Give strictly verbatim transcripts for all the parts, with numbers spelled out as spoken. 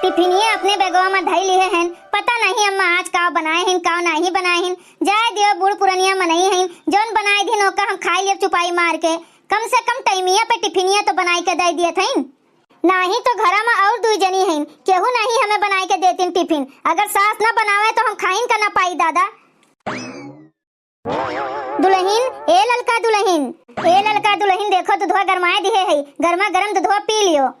टिफिनिया अपने बैगवा मा धई लिहे हन। पता नहीं अम्मा आज काव बनाए हन, काव नाही बनाए हन। जाए दियो, बूढ़ पुरनिया मनई हन, जौन बनाए दिन ओका हम खाई लेब चुपाई मार के। कम से कम टाइमिया पे टिफिनिया तो बनाई के दे दियत हन। नाही तो घरा मा और दुई जनी हन, केहू नाही हमें बनाई के देतिन टिफिन। अगर सास ना बनावे तो हम खाइन का ना पाई दादा। दुलहिन, ए ललका दुलहिन, ए ललका दुलहिन, देखो दुधवा गरमाए दिहे हई, गरमा गरम दुधवा पी लियो।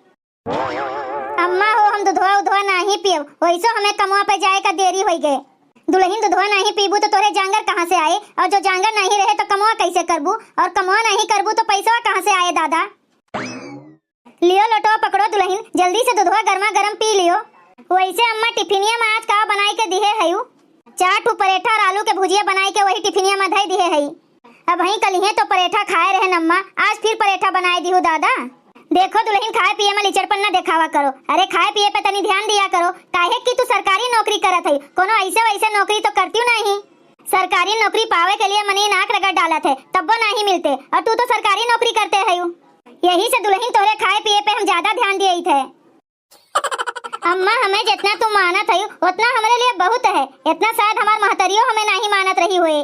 अम्मा हो, हम दुधवा उधवा नाही पियब, वैसो हमें कमवा पे जाए का देरी होई गए। दुलहिन, दुधवा नाही पीबू तो तोरे जांगर कहाँ से आए, और जो जांगर नाही रहे तो कमवा कैसे करबू, और कमवा नाही करबू तो पैसवा कहाँ से आए दादा? लियो लोटवा पकड़ो दुलहिन, जल्दी से दुधवा गरमा गरम पी लियो। वैसे अम्मा टिफिनिया मा आज का बनाई के दिहे हयू? चार ठू परेठा और आलू के भुजिया बनाई के वही टिफिनिया मा धई दिहे हई। अबहीं कलिहे तो परेठा खाए रहन अम्मा, आज फिर परेठा बनाए दिहू दादा। देखो दुलहिन, खाए पिए मा लिचड़पन ना देखावा करो। अरे खाए पिए पे तनी ध्यान दिया करो, काहे कि तू सरकारी नौकरी करत हई, कोनो ऐसे वैसे नौकरी तो करतियो नाही। सरकारी नौकरी पावे के लिए मनई नाक रगड़ डालत है, तब्बो नाही मिलते, और तू तो सरकारी नौकरी करते हयू। यही से दुलहिन तोहरे खाए पिए पे हम ज्यादा ध्यान दिए थे। अम्मा, हमें जितना तू मानत हयू, उतना हमरे लिए बहुत है। इतना शायद हमार महतरियो हमें नाही मानत रही होए।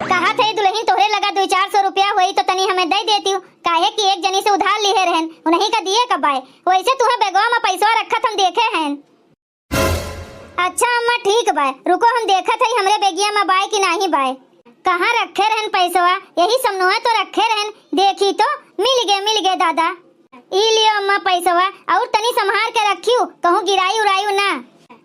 कहत है दुलहिन, तोहरे लगा दुई चार सौ रुपया होई तो तनी हमें दे देतियो, काहे कि एक जनी से उधार लिहे रहन, उन्हीं का दिए का बाय। वैसे तुहे बैगवा मा पैसवा रखत हम देखे हैं। अच्छा अम्मा, ठीक बाय, रुको हम देखत हई हमरे बेगिया मा बाय कि नाही बाय। कहाँ रखे रहन पैसवा? यही समनोए तो रखे रहन, देखी तो मिल गए, मिल गए दादा। ई लियो अम्मा पैसवा, और तनी संभार के रखियो, कहूँ गिराई उराई ना।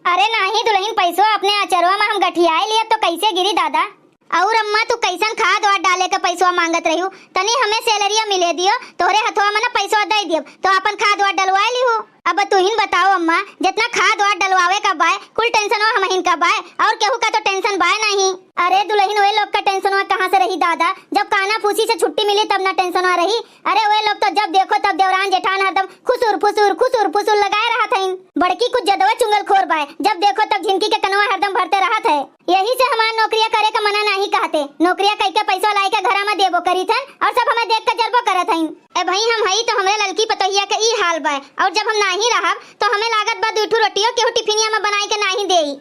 अरे नाही दुलहिन, पैसवा अपने अचरवा मा हम गठियाए लियब तो कैसे गिरी दादा? और अम्मा, तू कैसन खाद वाद डाले के पैसवा मांगत रहियो? तनी हमें सैलरिया मिले दियो, तोहरे हथवा मा ना पैसवा दे दियब, तो अपन खाद वाद डलवाए लिहो। अब तुहिन बताओ अम्मा, जितना खाद वाद डलवावे का बाय, कुल टेंशनवा हमहिन का बाय, और केहू का तो टेंशन बाय नहीं। अरे दुलहिन, ओए लोग का टेंशनवा कहाँ से रही दादा? जब काना फूसी से छुट्टी मिली तब ना टेंशनवा रही। अरे ओए लोग तो जब देखो तब देवरान जेठान हरदम खुसुर फुसुर, खुसुर फुसुर लगाए रहत हईन। बड़की कुछ जदवा चुंगलखोर बाय, जब देखो तब झिनकी के कनवा हरदम भरते रहत है। यही से हमार नौकरिया करे का मना नाही कहते। नौकरिया कई के पैसा लाई के घरा मा देबो करीत हन और सब हमें देख के जरबो करत हईन। ए भाई, हम हई तो हमरे ललकी पतोहिया के ई हाल बाय, और जब हम नाही रहब तो हमें लागत बा दुई ठू रोटियो केहू टिफिनिया मा बनाई के नाही देई।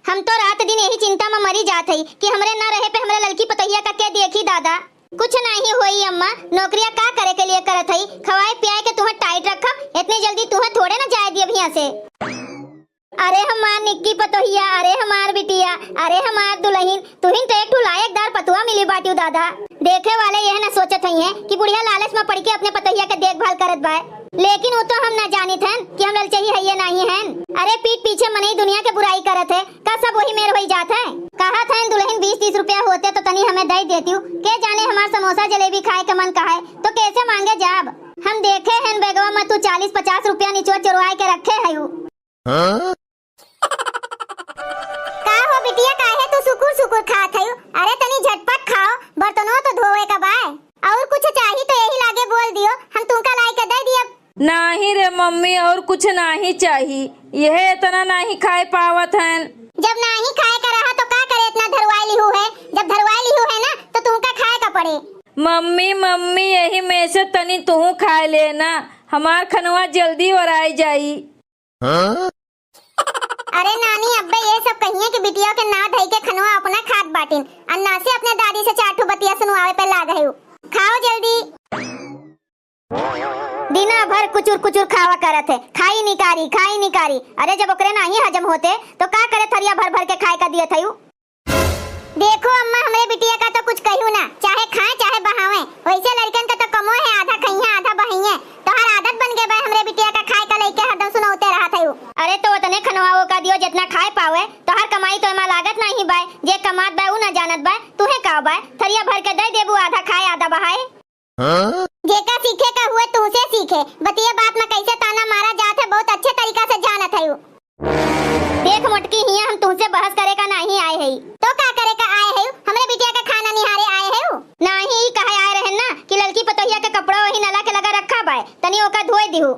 हम तो रात दिन यही चिंता मा मरी जात हई कि हमरे ना रहे पे हमरे ललकी पतोहिया का के देखी दादा। कुछ नाही होई अम्मा, नौकरिया का करे के लिए करत हई, खवाए पियाए के तुहें टाइट रखब, इतनी जल्दी तुहें थोड़े ना जाए दियब हियां से। अरे हमार निक्की पतोहिया, अरे हमार बिटिया, अरे हमार दुलहिन, तुहिन तो एक ठो लायकदार पतोह मिली बाटिउ दादा। देखे वाले यह ना सोचत हइये कि बुढ़िया लालच मा पड़ के अपने पतोहिया के देखभाल करत बाय, लेकिन उ तो हम ना जानित हन कि हम ललचही हइये नाही हन। अरे पीठ पीछे मनई दुनिया के बुराई करत है, का सब वही मेर होई जात है? कहत हन दुलहिन बीस तीस रुपया होते तो तनी हमें दई देतिउ, के जाने हमार समोसा जलेबी खाए के मन कहाए तो कैसे मांगे जाब? हम देखे हन बैगवा मा तू चालीस पचास रुपया निचवा चोरवाए के रखे हयू। हाँ? का हो बिटिया, काहे तू सुकुर सुकुर खात हयू? अरे तनी झटपट खाओ, बर्तनवा तो धोवे का बाय। और कुछ चाही तो यही लागे बोल दियो, हम तुमका लाई के दे दियब। नाही रे मम्मी, और कुछ नाही चाही, यह इतना नाही खाए पावत हन। जब नाही खाए का रहा तो का करे इतना धरवाई लिहू है? जब धरवाई लिहू है ना तो तुमका खाए का पड़े। मम्मी, मम्मी, यही में से तनी तुहू खाए लेना, हमार खनवा जल्दी ओराई जाई। हाँ? अरे नानी, अब्बे ये सब कहिए कि बिटिया के ना धई के खनवा अपना खात बाटिन, अन्ना से अपने दादी से चार ठो बतिया सुनवावे पे लाग है। खाओ जल्दी। दिना भर कुचुर कुचुर खावा करत है, खाई निकारी, खाई निकारी। अरे जब ओकरे नाही हजम होते तो का करे थरिया भर भर के खाए का दियत हयू? देखो अम्मा, हमरे बिटिया का तो कुछ कहू ना, चाहे खाए चाहे बहावे, वैसे लड़कन का तो कमो है, आधा खइहे आधा बहिए। तोहार आदत बन गए बा हमरे बिटिया का खाए का लइके हरदम सुनौते रहत है। अरे तो उतने खनवाओ का दियो जितना खाए पावे, तोहार कमाई तो एमा लागत नाही बाय, जे कमात बाय उ ना जानत बाय, तुहे का बाय, थरिया भर के दे देबू आधा खाए आधा बहाए। हाँ? जेका सीखे का हुए तुहसे सीखे। बतिये बात में कैसे ताना मारा जात है, बहुत अच्छे तरीका से जानत है। देख मोटकी, हियां हम तुहसे बहस करे का नाही आए है। तो का करे का आए है? हमरे बिटिया का खाना निहारे आए है? नाही, ई कहे आए रहन ना कि ललकी पतोहिया के कपड़ा वही नला के लगा रखा बाय, तनी ओका धोए दिहू।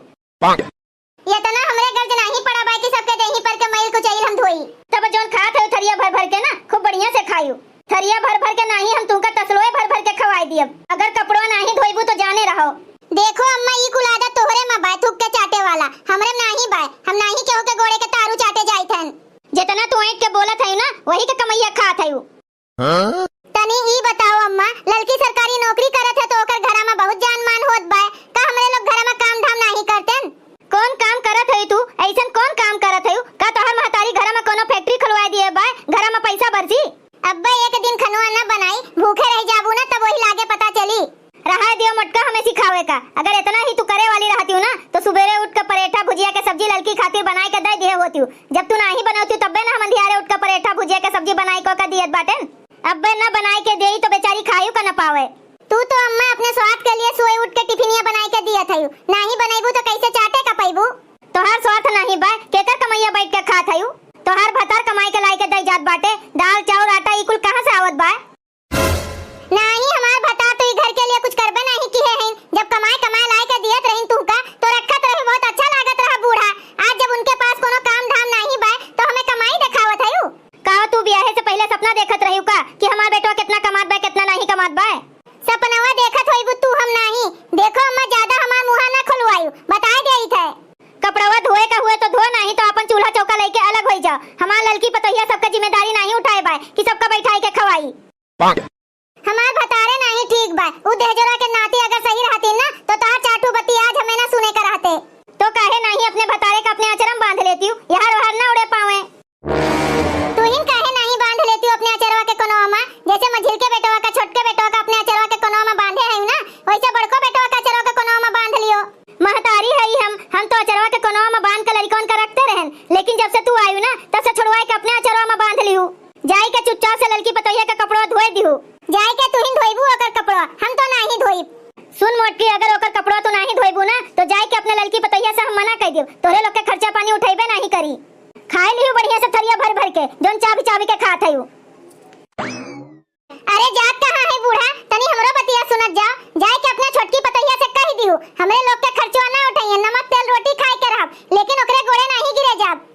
ये तना हमरे गर्ज नाही पड़ा बाय कि सबके देही पर के मैल कुचैल हम धोई। तब जौन खात है थरिया भर भर के ना, खूब बढ़िया से खायू। थरिया भर भर के नाही, हम तुमका तसलोए भर भर के खवाई दियब। अगर कपड़वा नाही धोइबू तो जाने रहो। देखो अम्मा, ई कुल आदत तोहरे में बाय, थूक के चाटे वाला, हमरे में नाही बाय। हम नाही केहू के गोड़े के वही के कमइया खात हयू। हाँ? तनी ई बताओ अम्मा, ललकी सरकारी नौकरी करत है तो ओकर घरा में बहुत जान मान होत बाय, का हमरे लोग घरा में काम धाम नाही करतेन? कौन काम करत हयू तू? ऐसन कौन काम करत हयू? का तोहर महतारी घरा में कोनो factory खुलवाए दिए बाय, घरा में पैसा बरसी? अब्बे एक दिन खनवा न बनाई, भूखे रह जाबू ना तब वही लागे पता चली। रहा दियो मोटका हमें सिखावे का, अगर इतना ही तू करे वाली रहती हूँ ना तो सुबेरे उठ के परेठा भुजिया के सब्जी ललकी खातिर बनाए के दे दिए होती हूँ। जब तू नाही बनौती तब्बे ना हम अंधियारे उठ के परेठा भुजिया के सब्जी बनाए को का दियत बाटेन। अब्बे ना बनाए के देई तो बेचारी खायू का न पावे। तू तो अम्मा अपने स्वार्थ के लिए सोए उठ के टिफिनिया बनाए के दियत हयू, नाही बनैबू तो कैसे चाटे का पैबू? तोहार स्वार्थ नाही बा, केकर कमैया बैठ के खात हयू? तोहार भतार कमाई के लाई के दई जात बाटे, दाल चाउर आटा ई कुल कहाँ से आवत बा? नाही हमार भतार तो ई घर के लिए कुछ करबे नाही किहे हईन, जब कमाए कमाए लाई के दियत रहीन तुहका तो रखत रहे, बहुत अच्छा लागत रहा बूढ़ा। आज जब उनके पास कोनो काम धाम नाही बा तो हमें कमाई देखावत हयू। का तू बियाहे से पहिले सपना देखत रही का कि हमार बेटवा कितना कमात बा, कितना नाही कमात बा? सपनवा देखत होइबू तू, हम नाही। देखो अम्मा, ज्यादा हमार मुहा ना खुलवायू, बताए देइत है। कपड़वा धोए का हुए तो धो, नाही तो अपन चूल्हा चौका लेके अलग होई जा। हमार ललकी पतोहिया सबका जिम्मेदारी नाही उठाए बाय कि सबका बैठाए के खवाई। हमार भतारे नाही ठीक बा, उ दहेजवा के नाती अगर सही रहती ना तो तोहार चार ठो बत्ती आज हमें ना सुने का रहते। तो काहे नाही अपने भतारे का अपने अचरम बांध लेती हूँ, यार वार ना उड़े पावे। तुहिन काहे नाही बांध लेती हो अपने अचरवा के कोनवा मा? जैसे मझिल के बेटवा का, छोटके बेटवा का अपने अचरवा के कोनवा मा बांधे है ना, वैसे बड़को बेटवा का अचरवा के कोनवा मा बांध लियो। महतारी हई हम, हम तो अचरवा के कोनवा मा बांध के लड़िकवन का रखते रहन, लेकिन जब से तू आयु ना, तब से छुड़वाए के अपने अचरवा मा बांध लिहू। जाई के चुपचाप से ललकी पतोहिया का कपड़वा धोए दिहू। जाई के तुहिन धोइबू ओकर कपड़वा, हम तो नाही धोइब। सुन मोटकी, अगर ओकर कपड़वा तू नाही धोइबू ना, तो जाई के अपने ललकी पतोहिया से हम मना कर दियो, तोरे लोग के खर्चा पानी उठैबे नाही करी। खाए लिहू बढ़िया से थरिया भर भर के, जौन चाबी चाबी के खात हयू। अरे जात कहाँ है बूढ़ा, तनी हमरो बतिया सुनत जाओ। जाए के अपने छोटकी पतोहिया से कह दिहू, हमरे लोग के खर्चवा ना उठाइए, नमक तेल रोटी खाए के रहब, लेकिन ओकरे गोड़े नाही गिरे जाब।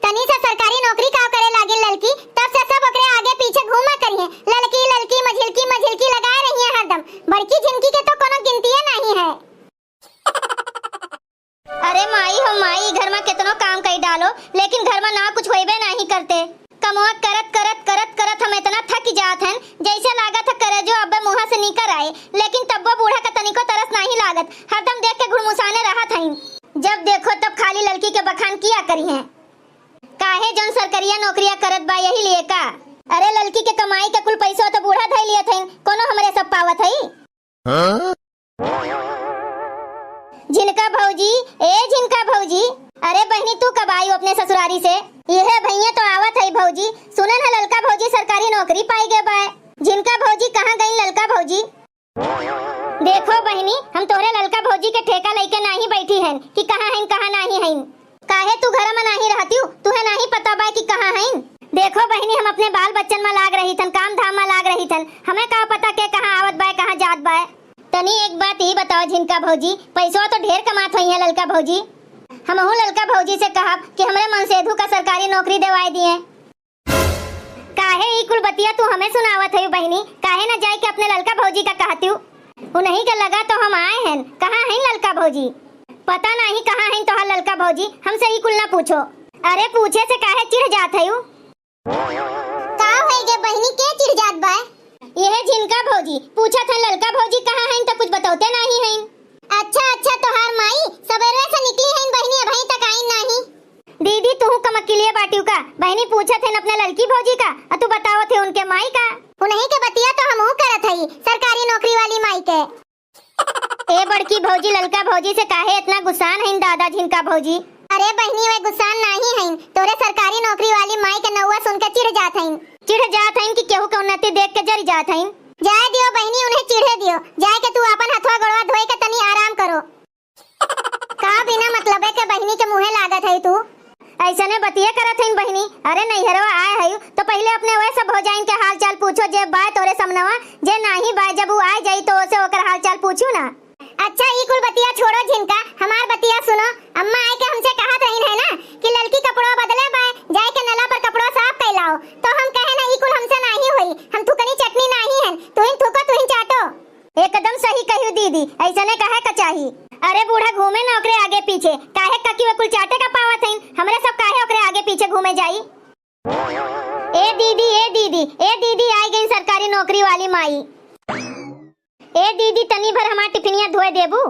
तनी से सरकारी नौकरी का करे लागिन ललकी, तब से सब ओकरे आगे पीछे घूमा करिए। ललकी ललकी, मझिलकी मझिलकी लगाए रही है हरदम। बड़की झिनकी के तो कोनो गिनतिये नाही है। अरे माई हो माई, घर मा केतनो काम कई डालो, लेकिन घर मा ना कुछ होइबे नाही करते। कमवा करत, करत, करत, करत हम इतना थक जात हन, जैसे लागत है करेजो अब्बे मुँहा से निकर आए, लेकिन तब्बो बूढ़ा का तनिको तरस नाही लागत, हरदम देख के घुड़मुसाने रहत हईन। जब देखो तब खाली ललकी के बखान किया करी हैं। काहे जौन सरकरिया नौकरिया करत बा यही लिए का? अरे ललकी के कमाई के कुल पैसो तो बूढ़ा धई लियत हईन, कोनो हमरे सब पावत हई? हाँ? झिनका भौजी, ए झिनका भौजी, अरे बहिनी तू कब आयु अपने ससुरारी से? यह भैया तो आवत है भौजी, सुनन है ललका भौजी सरकारी नौकरी पाई गए बा। झिनका भौजी कहाँ गई ललका भौजी? देखो बहिनी, हम तोहरे ललका भौजी के ठेका लइके नाही बैठी हन कि कहाँ हईन कहाँ नाही हईन। काहे तू घर मा नाही रहतिउ? तुहे नाही पता बा कि कहाँ हईन? देखो बहिनी, हम अपने बाल बच्चन मा लाग रही थन, काम धाम मा लाग रही थन, हमें का पता के कहाँ आवत बाय, कहाँ जात बाय। तनी एक बात ई बताओ झिनका भौजी, पैसवा तो ढेर कमात होइहैं ललका भौजी। हमहू ललका भौजी से कहब कि हमरे मनसेधु का सरकारी नौकरी देवाए दिए। काहे ई कुल बतिया तू हमें सुनावत हयू बहिनी? काहे न जाए के अपने ललका भौजी का कहतिउ? उन्हीं के लगा तो हम आए हैं। कहाँ हैं ललका भौजी? पता नहीं कहाँ हैं तोहार ललका भौजी, हमसे ई कुल ना पूछो। अरे पूछे से काहे चिढ़ जात हयू? का होई गे बहिनी, के चिढ़ जात बा? यह झिनका भौजी पूछत हैं ललका भौजी कहाँ हैं, तो कुछ बतौते नहीं हैं। अच्छा अच्छा, तोहार माई सबेरे से निकली हैं बहिनी, अबहीं तक आइन नाही। दीदी, तुहू कमकिलिए बाटिउ का? बहिनी पूछत हन अपने ललकी भौजी का, अ तू बतावत है उनके माई का। उन्हीं के बतिया तो हमहू करत हई, सरकारी नौकरी वाली माई के। ए बड़की भौजी, ललका भौजी से काहे इतना गुस्सान हईन दादा झिनका भौजी? अरे बहिनी, वे गुस्सान नाही हईन, तोरे सरकारी नौकरी वाली माई के नौवा सुन के चिढ़ जात हईन। चिढ़ जात हईन कि केहू के उन्नति देख के जरि जात हईन? जाए दियो बहिनी, उन्हें चिढ़े दियो, जाए के तू आपन हथवा गोड़वा धोए के तनी आराम करो। का बिना मतलबे के बहिनी के मुँहे लागत है तू? ऐसने बतिये करत हईन बहिनी। अरे नैहरवा आए हयू तो पहिले अपने वह सब भौजाइन के हाल चाल पूछो, जे बाय तोरे समनवा, जे नाही बाय, जब उ आए जाई तो ओसे ओकर हाल चाल पूछू ना। अच्छा ई कुल बतिया छोड़ो झिनका, हमार बतिया सुनो। अम्मा आए के हमसे कहत रहीन है ना कि ललकी कपड़वा बदले बाय, जाए के नला पर कपड़वा साफ कर लाओ, तो हम कहे ना ई कुल हमसे नाही होई, हम थुकनी चटनी नाही हन, तुहिन थूको तुहिन चाटो। एकदम सही कहियो दीदी, ऐसने कहे का चाही। अरे बूढ़ा घूमे ना ओकरे आगे पीछे, काहे ककी वे कुल चाटे का पावत हईन, हमरे सब काहे ओकरे आगे पीछे घूमे जाई? ए दीदी, ए दीदी, ए दीदी, आइ गइन सरकारी नौकरी वाली माई। ए दीदी, तनी भर हमार टिफिनिया धोए देबू?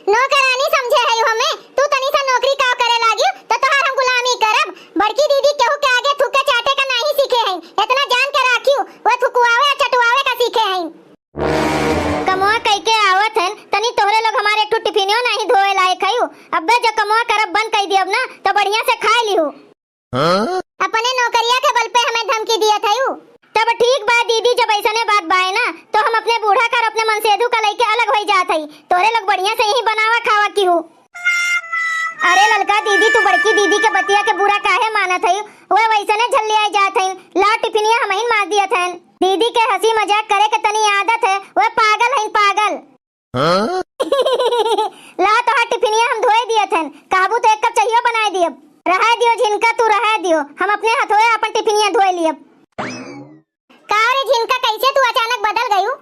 नौकरानी समझे हइउ हमें? तू तनी सा नौकरी का करे लागिउ, त तोहार हम गुलामी करब? बड़की दीदी केहू के आगे थूके चाटे का नाहीं सीखे हइन, एतना जान के राखिउ, वो थुकवावे अउर चटवावे का सीखे हइन। कमवा कइके आवत हन, तनी तोहरे लोग हमार एक ठो टिफिनियो नाहीं धोए लायक हइउ। अब्बे जो कमवा करब बंद कइ दियब ना, त बढ़िया से खाइ लिहू। हाँ? अपने नौकरिया के बल पे हमें धमकी दियत हइउ। तब ठीक बा दीदी, जब अइसने बात बाय ना, तो हम अपने बूढ़ा का अउर अपने मनसेधू का लइके अलग होइ जात हई। तोहरे लोग बढ़िया से यहीं बनावा खावा किहू। अरे ललका दीदी, तू बड़की दीदी के बतिया के बुरा काहे मानत हइउ? वह वइसने झल्लियाइ जात हइन। ला टिफिनिया हमहिन मार दियत हइन। दीदी के हँसी मजाक करे के तनी आदत है, वह पागल हइन, पागल। हाँ? ला, तोहार टिफिनिया हम धोए दियत हन, कहबू तो एक कप चाहियो बनाए दियब। रहे दियो झिनका, तू रहे दियो, हम अपने हथोए आपन टिफिनिया धोए लियब। का रे झिनका, कइसे तू अचानक बदल गयू?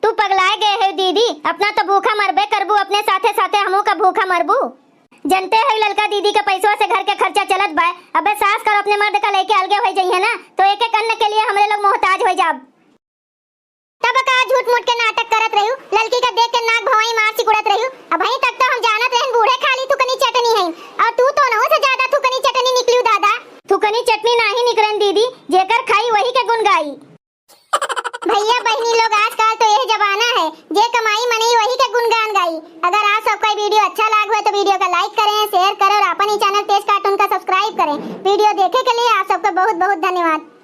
तू पगलाए गए है दीदी, अपना तो भूखा मरबे करबू, अपने साथे साथे हमहू का भूखा मरबू। जनते है ललका दीदी के पैसवा से घर के खर्चा चलत बा। अबे सास कर अपने मर्द का लेके अलगे होइ जइहे ना, तो एक एक अन्न के लिए हमरे लोग मोहताज होइ जाब। तब का झूठ मूठ के नाटक करत रह्यू? ललकी का देख के नाक भौंई मार सिकुड़त रह्यू। अबहीं तक तो हम जानत रहन बूढ़े खाली थुकनी चटनी हईं, अउर तू तो ओनहू से ज्यादा थुकनी चटनी निकल्यू दादा। थुकनी चटनी नाहीं निकरेन दीदी, जेकर खाई वही के गुन गाई। भइया बहिनी लोग, आजकल तो यह जमाना है, जे कमाई मनई वही के गुनगान गाई। अगर आप सबका video अच्छा लाग होए तो video का like करें, share करें अउर आपन ई channel तेज cartoon का subscribe करें। Video देखे के लिए आप सबका बहुत बहुत धन्यवाद।